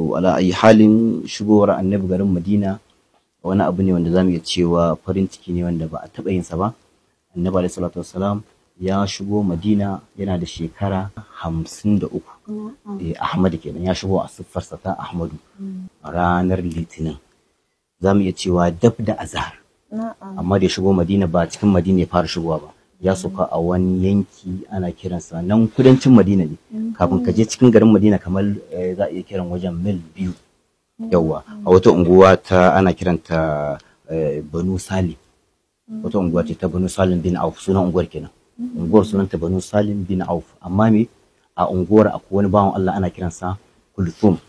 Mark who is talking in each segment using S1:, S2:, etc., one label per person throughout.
S1: So ala ayi halin, shigowar Annabi garin Madina wani abu ne wanda zamu iya cewa farin ciki ne wanda ba a taɓa yin sa ba. Annabi alaihi salatu wassalam ya shigo Madina yana da shekara 53. Ahmadu kenan, ya shigo a siffarsa ta Ahmadu ranar Litinin, zamu iya cewa dab da azhar. Amma da ya shigo Madina, ba cikin Madina ya fara shigowa ba, ya sauka a wani yanki ana kiransa nan kudancin Madina ne. Kafin ka je cikin garin Madina kamar za a iya kiran wajen mil 2. Yawwa, a wata unguwa ta ana kiranta Banu Salim. Wata unguwa ce ta Banu Salim bin Auf, sunan unguwar kenan. Unguwar sunanta Banu Salim bin Auf. Amma me, a unguwar akwai wani bawan Allah ana kiransa Kulthum.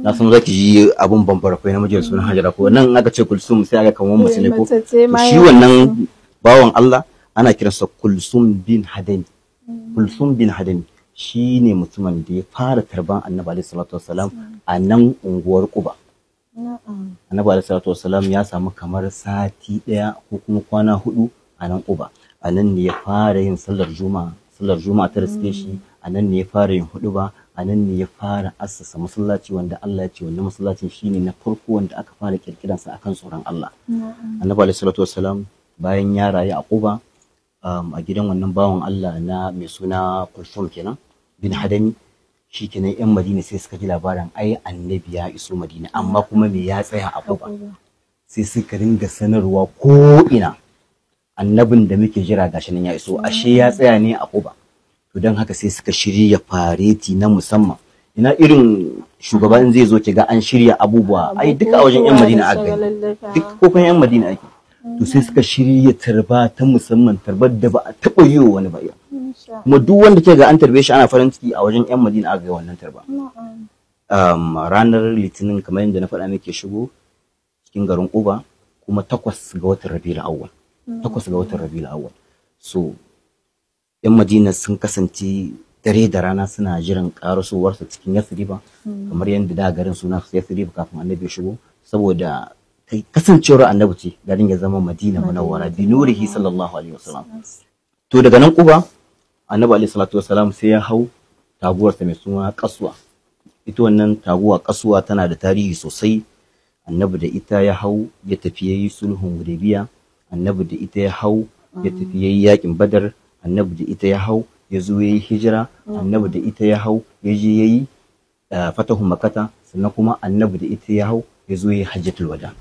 S1: Na san zaki ji abun bambara kai, namiji da sunan Hajara, ko nan aka ce Kulsum sai aka kamar mace ne ko? Shi wannan bawan Allah ana kiransa Kulsum bin Hadami. Kulsum bin Hadami shi ne mutumin da ya fara tarban Annabi alaihi salatu wasalam a nan unguwar Quba. Annabi alaihi salatu wasalam ya samu kamar sati 1 ko kuma kwana 4 a nan Quba. A nan ne ya fara yin sallar Juma'a, sallar Juma'a ta riske shi, a nan ne ya fara yin huɗuba, a nan ne ya fara assasa masallaci, wanda Allah ya ce wannan masallacin shine na farko wanda aka fara kirkiransa akan tsoron Allah. Annabi alaihi salatu wasalam bayan ya rayu a Quba, a gidan wannan bawan Allah na mai suna Kulsum kenan bin Hadami, shi kenan yan Madina sai suka ji labarin ai Annabi ya iso Madina, amma kuma me, ya tsaya a Quba. Sai suka ringa sanarwa ko ina, annabin da muke jira gashi nan ya iso, ashe ya tsaya ne a Quba. To don haka sai suka shirya fareti na musamman. Ina irin shugaban zai zo, kiga an shirya abubuwa, ai duka a wajen yan Madina aka gani, duk kofin yan Madina ake. To sai suka shirya tarba ta musamman, tarbar da ba a taɓa yi wa wani ba. Kuma duk wanda ke ga an tarbe shi ana farin ciki, a wajen yan Madina aka ga wannan tarba. Ranar Litinin, kamar yadda na faɗa muke, shigo cikin garin Quba kuma 8 ga watan Rabiul Awwal, 8 ga watan Rabiul Awwal. So yan Madina sun kasance dare da rana suna jiran karasowarsa cikin Yathriba, kamar yadda da garin suna Yathriba kafin Annabi ya shigo, saboda kasancewar Annabi ce garin ya zama Madina Munawwara bi nurihi sallallahu alaihi wasallam. To daga nan Quba, Annabi alaihi salatu wasallam sai ya hau taguwarsa mai suna Kasuwa. Ita wannan taguwa Kasuwa tana da tarihi sosai. Annabi da ita ya hau ya tafi yayi sulhun Hudaybiya, Annabi da ita ya hau ya tafi yayi yakin Badar, Annabi da ita ya hau ya zo yayi hijira, Annabi da ita ya hau ya je yayi fatahu Makkata, sannan kuma Annabi da ita ya hau ya zo yayi hajjatul wada.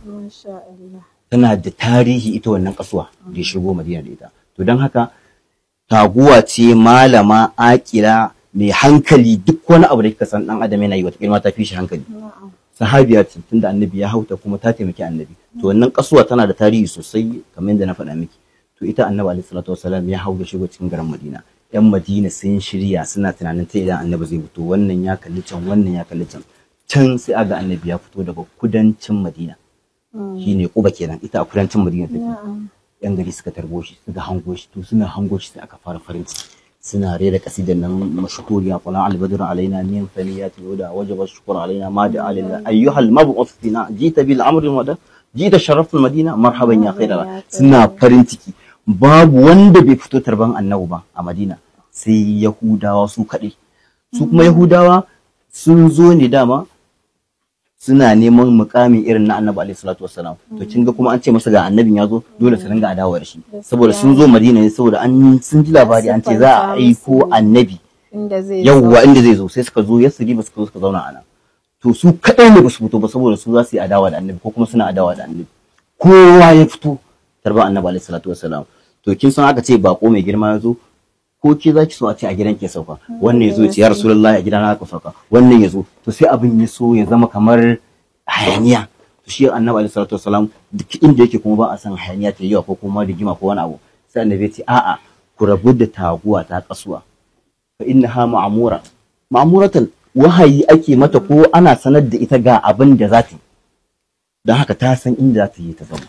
S1: Tana da tarihi ita wannan Kasuwa da ya shigo Madina da ita. To don haka taguwa ce malama, akila, mai hankali, duk wani abu da kika san dan adam yana yi, wata ma ta fi shi hankali. Sahabiya ce, tunda Annabi ya hauta kuma ta taimaki Annabi. To wannan Kasuwa tana da tarihi sosai kamar yadda na faɗa miki. To ita Annabi alaihi salatu wasalam ya hau da shigo cikin garin Madina. Yan Madina sun shirya, suna tunanin ta idan Annabi zai fito, wannan ya kalli can, wannan ya kalli can, can sai aga Annabi ya fito daga kudancin Madina, shine Quba kenan, ita a kudancin Madina take. Yan gari suka tarbo shi, suka hango shi. To suna hango shi sai aka fara farin ciki, suna rera kasidan nan mashhuriya: "Tala al-badr alaina min thaniyati huda, wajaba ash-shukr alaina ma da alina, ayyuha al-mab'uth fina, jita bil amri wada, jita sharafta al-madina, marhaban ya khairal." Suna farin ciki, babu wanda bai fito tarban Annabi ba a Madina sai Yahudawa su kaɗai. Su kuma Yahudawa sun zo ne dama suna neman mukami irin na Annabi alaihi salatu wassalam. To kin ga kuma an ce masa ga Annabin ya zo, dole su ringa adawa da shi, saboda sun zo Madina ne saboda an sun ji labari an ce za a aiko Annabi.
S2: Inda zai
S1: Yawwa, inda zai zo. Sai suka zo Yasriba, suka zo suka zauna a nan. To su kaɗai ne ba su fito ba, saboda su za su yi adawa da Annabi ko kuma suna adawa da Annabi. Kowa ya fito tarban Annabi alaihi salatu wassalam. To kin san aka ce bako mai girma ya zo, ko ke za ki so a ce a gidan ke sauka? Wannan ya zo ya ce, "Ya Rasulullahi, a gidana ka sauka." Wannan ya zo, to sai abin ya so ya zama kamar hayaniya. To shi Annabi alaihi salatu wasalam duk inda yake kuma ba a san hayaniya ta yawa ko kuma rigima ko wani abu. Sai Annabi ya ce, "A'a, ku rabu da taguwa ta Kasuwa, fa innaha ma'mura ma'muratan, wahayi ake mata ko ana sanar da ita ga abin da za ta yi, don haka ta san inda za ta yi ta zama."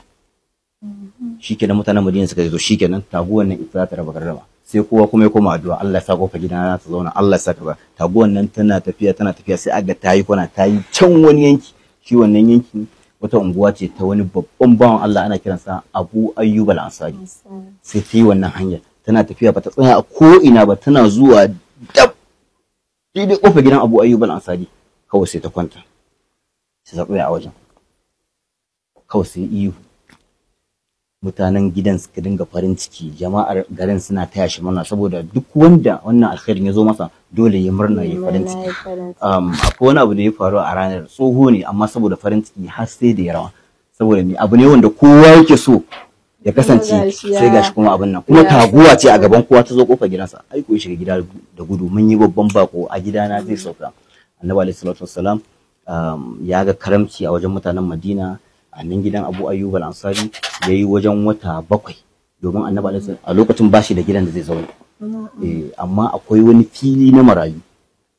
S1: Shikenan mutanen Madina suka zo, shikenan taguwan nan ita za ta raba gardama. Sai kowa kuma ya koma addu'a, "Allah ya sa kofa gidana ta zauna, Allah ya sa kaza." Taguwan nan tana tafiya, tana tafiya, sai aga ta yi kwana, ta yi can wani yanki. Shi wannan yanki wata unguwa ce ta wani babban bawan Allah ana kiransa Abu Ayyub al-Ansari. Sai ta yi wannan hanyar, tana tafiya, bata tsaya a ko ina ba, tana zuwa dab daidai kofar gidan Abu Ayyub al-Ansari kawai sai ta kwanta. Sai ta tsaya a wajen. Kawai sai ihu. Mutanen gidan suka dinga farin ciki, jama'ar garin suna taya shi murna, saboda duk wanda wannan alkhairin ya zo masa dole ya murna, ya farin ciki. Akwai wani abu da ya faru a ranar, tsoho ne amma saboda farin ciki har sai da ya rawa, saboda me? Abu ne wanda kowa yake so ya kasance, sai gashi kuma abin nan, kuma taguwa ce a gaban kowa ta zo kofar gidansa. Ai ko ya shiga gida da gudu, mun yi babban bako a gidana zai sauka. Annabi alaihi salatu wassalam ya ga karamci a wajen mutanen Madina. A nan gidan Abu Ayyub al-Ansari yayi wajen wata 7, domin Annabi alaihi a lokacin bashi da gidan da zai zauna. Amma akwai wani fili na marayu,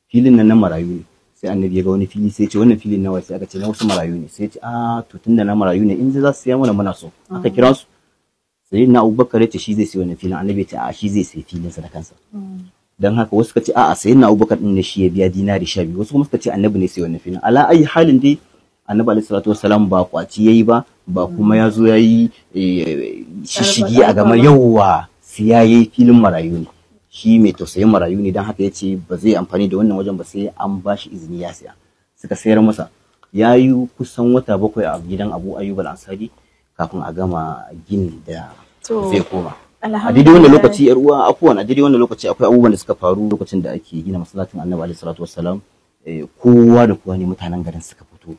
S1: filin nan na marayu ne. Sai Annabi ya ga wani fili, sai ya ce wannan filin nawa? Sai aka ce na wasu marayu ne. Sai ya ce a to tunda na marayu ne, in za su siya mana muna so. Aka kira su. Sai na Abubakar ya ce shi zai siya wannan filin. Annabi ya ce a shi zai siya filin sa da kansa. Dan haka wasu suka ce a'a, sai na Abubakar din ne shi ya biya dinari 12, wasu kuma suka ce Annabi ne sai wannan filin. Ala ayi halin dai, Annabi alaihi salatu wassalam ba kwaci yayi ba, ba kuma ya zo yayi shishigi a gama yawwa, siya yayi, filin marayu ne. Shi mai tausayin marayu ne, dan haka yace ba zai amfani da wannan wajen ba sai an bashi izini ya siya. Suka sayar masa. Yayi kusan wata 7 a gidan Abu Ayyub al-Ansari kafin a gama gini da zai koma. A daidai wannan lokaci, yar uwa, afuwan, a daidai wannan lokaci akwai abubuwan da suka faru lokacin da ake gina masallacin Annabi alaihi salatu wassalam. Kowa da kowa ne mutanen garin suka fito.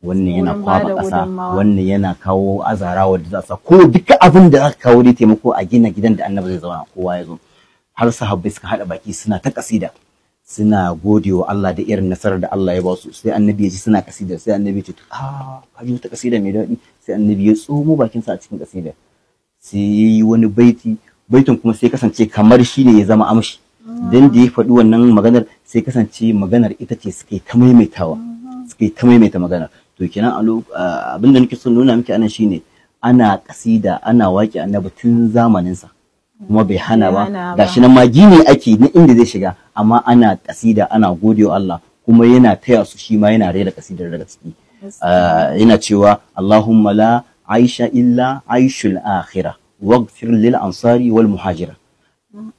S1: Wannan yana kwaba ƙasa, wannan yana kawo azara da za a sa, ko duka abin da aka kawo dai taimako a gina gidan da Annabi zai zauna. Kowa ya zo, har sahabbai suka haɗa baki suna ta kasida, suna gode wa Allah da irin nasarar da Allah ya ba su. Sai Annabi ya ji suna kasida, sai Annabi ya ce a ka ji wata kasida mai daɗi. Sai Annabi ya tsomo bakinsa a cikin kasida, sai ya yi wani baiti. Baitin kuma sai kasance kamar shi ne ya zama amshi dan da ya faɗi wannan maganar, sai kasance maganar ita ce suke ta maimaitawa, suke ta maimaita maganar. To kenan abin da nake son nuna miki anan shine ana kasida, ana waƙe Annabi tun zamanin sa, kuma bai hana ba. Gashi nan ma gini ake na inda zai shiga, amma ana kasida, ana godewa Allah, kuma yana taya su, shi ma yana rera kasidar daga ciki. Yana cewa Allahumma la aisha illa aishul akhirah waghfir lil ansari wal muhajira.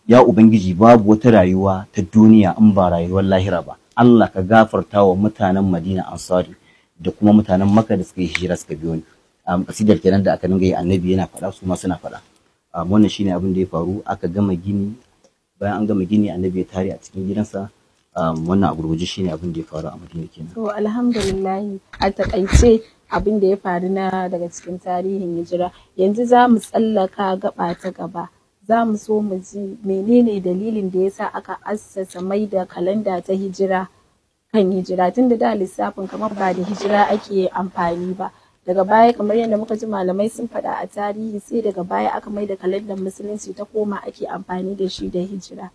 S1: Ya Ubangiji, babu wata rayuwa ta duniya in ba rayuwar lahira ba. Allah ka gafarta wa mutanen Madina ansari da kuma mutanen Makka da suka yi hijira suka biyo ni. Kasidar kenan da aka dinga yi, Annabi yana faɗa, su ma suna faɗa. Wannan shine abin da ya faru. Aka gama gini. Bayan an gama gini, Annabi ya tare a cikin gidansa. Wannan a gurguje shine abin da ya faru a Madina kenan.
S2: To alhamdulillah, a takaice abin da ya faru na daga cikin tarihin hijira. Yanzu za mu tsallaka gaba ta gaba. Za mu so mu ji menene dalilin da yasa aka assasa mai da kalanda ta hijira kan hijira, tunda da lissafin kamar ba da hijira ake amfani ba. Daga baya, kamar yadda muka ji malamai sun faɗa a tarihi, sai daga baya aka mai da kalandar musulunci ta koma ake amfani da shi da hijira.